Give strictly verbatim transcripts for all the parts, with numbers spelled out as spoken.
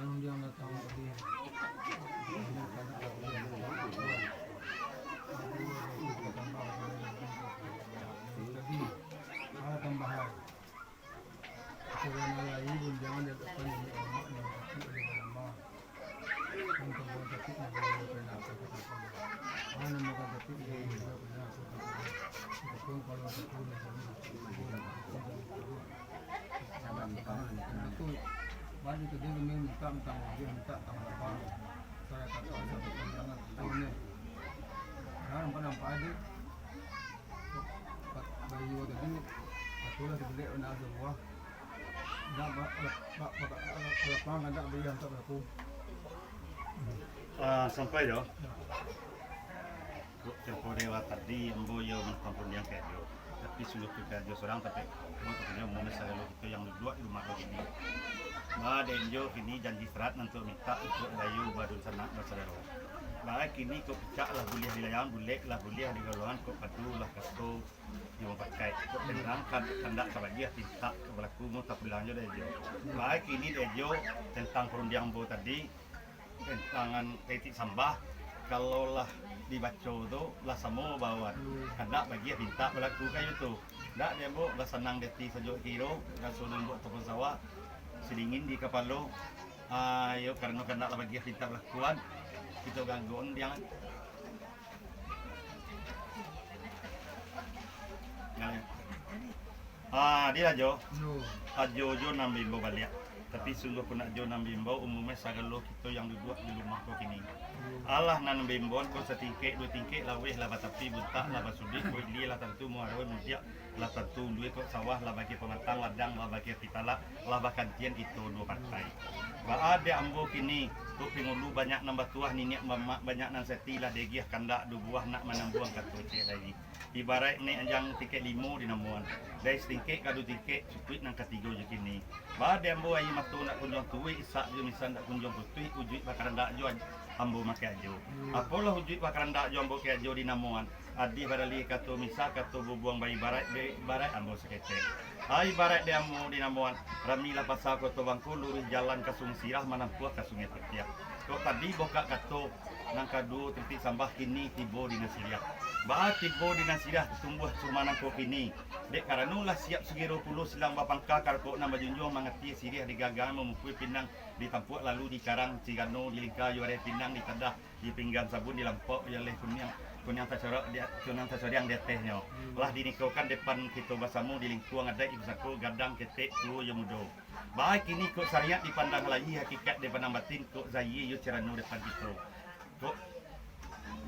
Undiang datang tadi. Jadi, ada tambahan. Karena lai gunjangan datang dari amak, dari kaki, dari nama. Untuak buang kaki, dari nama. Mana makan kaki, dari nama. Itu pun kalau satu, dari nama. Bali tadi kami minta, minta mobil, minta tambah apa. Saya kata, "Saya berpanjangan tahunnya." Nah, nampak-nampak aja. Bayi waktu tadi, itulah dibeli, nak sebuah. Nak ba-, ba-, ba-, ba-, ba-, lapangan, nak beli, hantar berlaku. Ah, sampai dah. Ya. Kok tempo lewat tadi, ambo iyo mantang rundiang karajo. Tapi sungguah tu karajo surang, tapi ambo tapunyo umumnyo sagalo kito yang duduak di rumah ko kini. Ba, dek inyo kini janji sarat nan tu mintak untuak bayu badunsanak basudaro. Ba, kini kok picak lah buliah dilayang, bulek lah buliah digolongan, kok padu lah kato dimapakai. Kok tenang kan, kandak ka bagiah pintak ka balaku, mun tapulang jo dek inyo. Ba, kini dek inyo tantang parundiang ambo tadi, Tantangan taitik sambah, kalau lah dibaco tu, lah samo bawan. Kandak bagiah pintak balaku kayu tu. Ndak dek ambo, lah sanang di ati sajo kiro, raso lumbuak ataupun sawah, sidingin di kapalo. Ah, iyo, karano kandak lah bagiah pintak balakuan, kito gagon diangan. Ah, di Ajo. Yo. Ajo jo nan baimbau baliak. Tapi sungguah pun Ajo nan baimbau, umumnyo sagalo kito yang duduak di rumah ko kini. Yo. Alah nan baimbauan ko satingkek duo tingkek, laweh lah batapi buntak, lah basuduik, ko ilia lah tantu muaro mudiak, lah tantu uluik ko sawah, lah bagi pamatang ladang, lah bagi pitalak, lah bakantian kito duo partai. Baa dek ambo kini, tu pangulu banyak nan batuah, niniak mamak banyak nan sati, lah diagiah kandak duo buah nak manambuang kato ciek lai. Ibaraik naiak anjang tingkek limo dinamoan. Dari satingkek ka duo tingkek, cukuik nan katigo jo kini. Baa dek ambo aia mato ndak kunjuang turuik, isak jo misan ndak kunjuang putuih, ujuik bakarandak jo aj-, ambo mangkek Ajo. Apolah ujuik bakarandak jo ambo kek Ajo dinamoan. Adih badalih kato misa, kato bubuang baibaraik, baibaraik ambo saketek. Ai ibaraik dek ambo dinamoan, ramilah pasa Koto Bangko, luruih jalan ka Sungai Sirah, manampuah ka Sungai Patiah. Kok tadi bokak kato nan kaduo taitik sambah, kini tibo di nan siriah. Baa tibo di nan siriah tumbuah cuma nangko kini. Dek karano lah siap sugiro pulo silang bapangka, karokok nan bajunjuang, mangatie siriah di gagang, mamukua pinang di tampuak, lalu di karang, cirano di lingka, jo areh pinang di tadah, di pinggan sabun, di lampok, di aleh kuniang, kuniang tacorok di, kuniang tacoriang di atehnyo. Lah dinikokan depan kito basamo, di lingkuang adaik di pusako, gadang, ketek, tuo jo mudo. Baa kini kok sariat dipandang lai, hakikat dipandang batin, kok zahia iyo cirano depan kito. Kok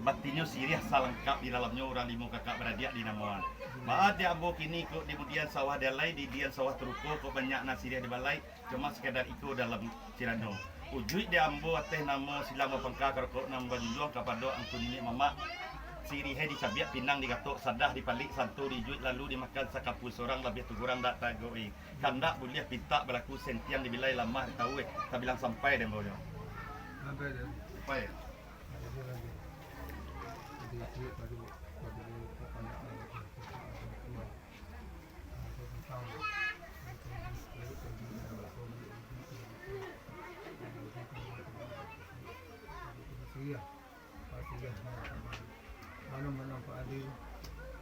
batinnyo siriah salangkap di dalamnyo, urang limo kakak baradiak dinamoan. Baa dek ambo kini kok di mudian sawah di alai, di dian sawah taruko, kok banyak nan siriah dibalai, cuma sakadar iko dalam cirano. Ujuik dek ambo ateh namo silang bapangka, karokok nan bajunjuang kapado angku niniak mamak. Siriah dicabiak, pinang digatok, sadah dipalik, santo diijuik, lalu dimakan sakapua sorang, labiah tu kurang dak tagok i. Kandak buliah pintak balaku, sentiang dibilai lamah ditawu, eh, tabilang sampai dek ambo nyo. Sampai dek. Sampai. Ada lagi. Jadi, dia padu, padu, padu, Iya. Pasti ya, malam-malam Pak Adil,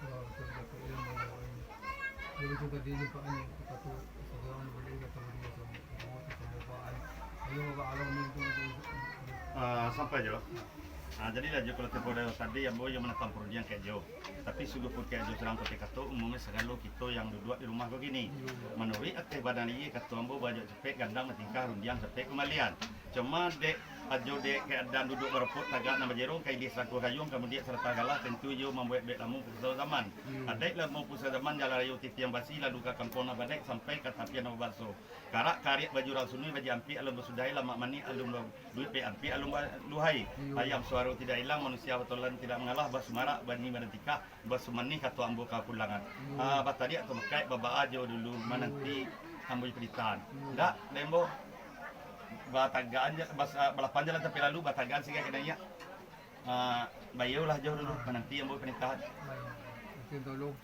kalau betul-betul ilmu yang lain. Dia betul tadi jumpa ni, kata tu, seorang boleh kata dia sama, semua tu sama Pak Adil. Ayo, Pak Alam ni tu, tu, tu. Ah, sampai je lah. Ah, jadi lah je kalau tempoh dah tadi, ambo yang menentang perundingan kayak jauh. Tapi sungguah pun kayak jauh terang kote kato, umumnya segalo kito yang duduk di rumah ko gini. Manuruik ateh badan iya, kato ambo, bajak cepek gandang batingkah, rundiang cepek kembalian. Cuma dek Ajo dek keadaan duduk baropok tagak nan bajerong, ka ilia sarangkuah gayuang, ka mudiak sarata galah, tentu iyo mambuek bek lamo pusau zaman. Hmm. Adaik lamo pusau zaman, jalan rayo titiang basi, lalu ka kampuang nan badaik, sampai ka tapian nan babaso. Karak kariak baju urang sunuih, baju ampik alun basudahi, lamak manih alun ba-, duit bek ampik alun baluhai. Iyo. Ayam suaro tidak hilang, manusia batolan tidak mangalah, basumarak bani badan tikah, basumanih kato ambo ka pulangan. Hmm. Ah, batadiak tu makaik, babaa jo dulu, hmm, mananti ambo di peritahan. Hmm. Dak, dek ambo. Batagaan ja, bas-, ah, balapan jalan tapi lalu, batagaan singgai kena iya. Ah, bayolah jauh dulu, mananti ambo panitahan. Baik. Mungkin tolong.